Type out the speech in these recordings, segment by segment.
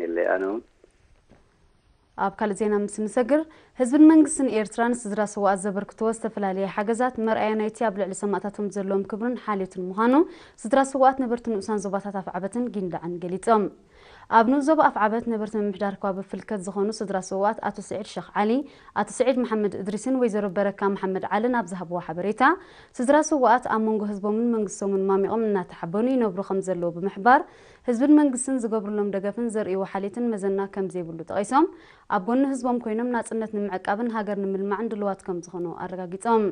የለ ኣነ እውን ኣብ ካልእ ዜና ምስ ንሰግር፣ ህዝብን መንግስትን ኤርትራ ንስድራ ስውኣት ዘበርክትዎ ዝተፈላለየ ሓገዛት መርኣያ ናይቲ ኣብ ልዕሊ ሰማእታቶም ዘለዎም ክብርን ሓልዮትን ምዃኑ ስድራ ስውኣት ነበርቲ ንኡሳን ዞባታት ኣፍዓበትን ጊንዳዕን ገሊጾም። ኣብ ንኡስ ዞባ ኣፍዓበት ነበርቲ ምምሕዳር ከባቢ ፍልከት ዝኾኑ ስድራ ስውኣት ኣቶ ስዒድ ሸኽ ዓሊ፣ ኣቶ ስዒድ መሓመድ እድሪስን ወይዘሮ በረካ መሓመድ ዓልን ኣብ ዝሃብዎ ሓበሬታ፣ ስድራ ስውኣት ኣብ መንጎ ህዝቦምን መንግስቶምን ማሚቖም እናተሓበኑ ይነብሩ ከም ዘለዉ ብምሕባር፣ ህዝብን መንግስትን ዝገብርሎም ደገፍን ዘርእይዎ ሓልዮትን መዘና ከም ዘይብሉ ጠቒሶም፣ ኣብ ጎኒ ህዝቦም ኮይኖም ናጽነት ንምዕቃብን ሃገር ንምልማዕን ድልዋት ከም ዝኾኑ ኣረጋጊጾም።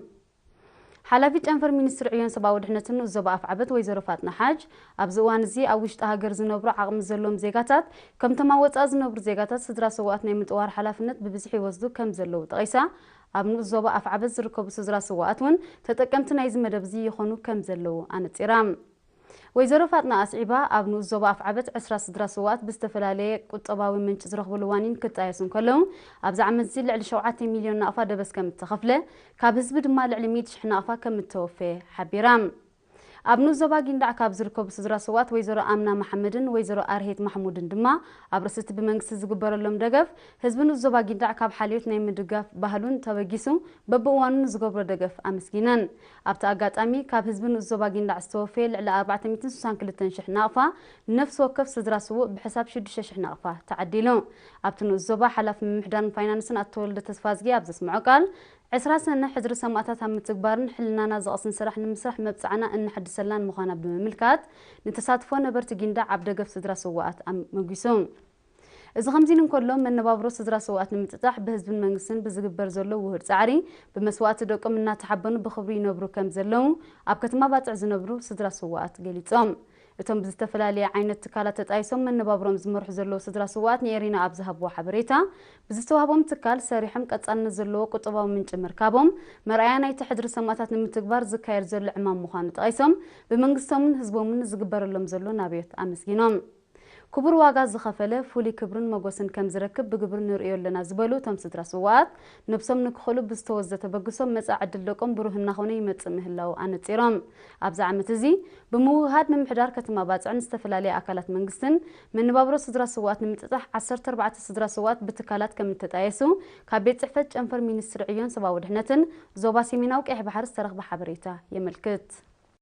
ሓላፊት ጨንፈር ሚኒስትሪ ዕዮን ሰብኣዊ ድሕነትን ንኡስ ዞባ ኣፍዓበት ወይዘሮ ፋጥና ሓጅ፣ ኣብዚ እዋን እዚ ኣብ ውሽጢ ሃገር ዝነብሩ ዓቕሚ ዘለዎም ዜጋታት ከምቶም ኣብ ወጻኢ ዝነብሩ ዜጋታት ስድራ ስውኣት ናይ ምጥዋር ሓላፍነት ብብዝሒ ይወስዱ ከም ዘለዉ ጠቒሳ፣ ኣብ ንኡስ ዞባ ኣፍዓበት ዝርከቡ ስድራ ስውኣት እውን ተጠቀምቲ ናይዚ መደብ እዚ ይኾኑ ከም ዘለዉ ኣነጺራ። ወይዘሮ ፋጥና ኣስዒባ፣ ኣብ ንኡስ ዞባ ኣፍዓበት ዕስራ ስድራ ስውኣት ብዝተፈላለየ ቁጠባዊ ምንጪ ዝረኽብሉ ዋኒን ክጣየሱ እንከለዉ፣ ኣብዚ ዓመት እዚ ልዕሊ ሸውዓተ ሚልዮን ናቕፋ ደበስ ከም እተኸፍለ፣ ካብ ህዝቢ ድማ ልዕሊ ሚእቲ ሽሕ ናቕፋ ከም እተወፈየ ሓቢራ። ኣብ ንኡስ ዞባ ጊንዳዕ ካብ ዝርከቡ ስድራ ስውኣት ወይዘሮ ኣምና መሓመድን ወይዘሮ ኣርሄት ማሕሙድን ድማ፣ ኣብ ርእሲ እቲ ብመንግስቲ ዝግበረሎም ደገፍ፣ ህዝቢ ንኡስ ዞባ ጊንዳዕ ካብ ሓልዮት ናይ ምድጋፍ ባህሉን ተበጊሱ በብእዋኑ ንዝገብሮ ደገፍ ኣመስጊነን። ኣብቲ ኣጋጣሚ፣ ካብ ህዝቢ ንኡስ ዞባ ጊንዳዕ ዝተወፈየ ልዕሊ ኣርባዕተ ሚእትን ስሳን ክልተን ሽሕ ናቕፋ ንነፍሲ ወከፍ ስድራ ስዉእ ብሕሳብ ሽዱሽተ ሽሕ ናቕፋ ተዓዲሉ። ኣብቲ ንኡስ ዞባ ሓላፊ ምምሕዳርን ፋይናንስን ኣቶ ወልደ ተስፋዝጊ ኣብ ዘስምዖ ቃል፣ ዕስራ ሰነ ሕድሪ ሰማእታት ኣብ ምትግባርን ሕልናና ዘቕስን ስራሕ ንምስራሕ መብጽዓና እነሐድሰላን ምዃና ብምምልካት፣ ንተሳትፎ ነበርቲ ጊንዳዕ ኣብ ደገፍ ስድራ ስውኣት ኣመጒሱ። እዚ ከምዚ ኢሉ እንከሎ፣ መነባብሮ ስድራ ስውኣት ንምጥጣሕ ብህዝብን መንግስትን ብዝግበር ዘሎ ውሁድ ጻዕሪ፣ ብመስዋእቲ ደቆም እናተሓበኑ ብኽብሪ ይነብሩ ከም ዘለዉ ኣብ ከተማ ባጽዕ ዝነብሩ ስድራ ስውኣት ገሊጾም። እቶም ብዝተፈላለየ ዓይነት ትካላት ተጣይሶም መነባብሮም ዝመርሑ ዘለዉ ስድራ ስውኣት ንኤሪና ኣብ ዝሃብዎ ሓበሬታ፣ ብዝተዋህቦም ትካል ሰሪሖም ቀጻልነት ዘለዎ ቁጠባዊ ምንጪ ምርካቦም መርኣያ ናይቲ ሕድሪ ሰማእታት ንምትግባር ዝካየድ ዘሎ ዕማም ምዃኑ ጠቒሶም፣ ብመንግስቶምን ህዝቦምን ዝግበረሎም ዘሎ ናብዮት ኣመስጊኖም። ክቡር ዋጋ ዝኸፈለ ፍሉይ ክብርን መጎስን ከም ዝረክብ ብግብሪ ንርእዮ ኣለና ዝበሉ እቶም ስድራ ስውኣት፣ ነብሶም ንክኽእሉ ብዝተወዘ ተበግሶ መጻኢ ዕድል ደቆም ብሩህ እናኾነ ይመጽእ ምህላዉ ኣነጺሮም። ኣብዚ ዓመት እዚ ብምውህሃድ ምምሕዳር ከተማ ባጽዕን ዝተፈላለየ ኣካላት መንግስትን መነባብሮ ስድራ ስውኣት ንምጥጣሕ ዓሰርተ ኣርባዕተ ስድራ ስውኣት ብትካላት ከም እተጣየሱ ካብ ቤት ጽሕፈት ጨንፈር ሚኒስትሪ ዕዮን ሰብኣዊ ድሕነትን ዞባ ሰሜናዊ ቀይሕ ባሕሪ ዝተረኽበ ሓበሬታ የመልክት።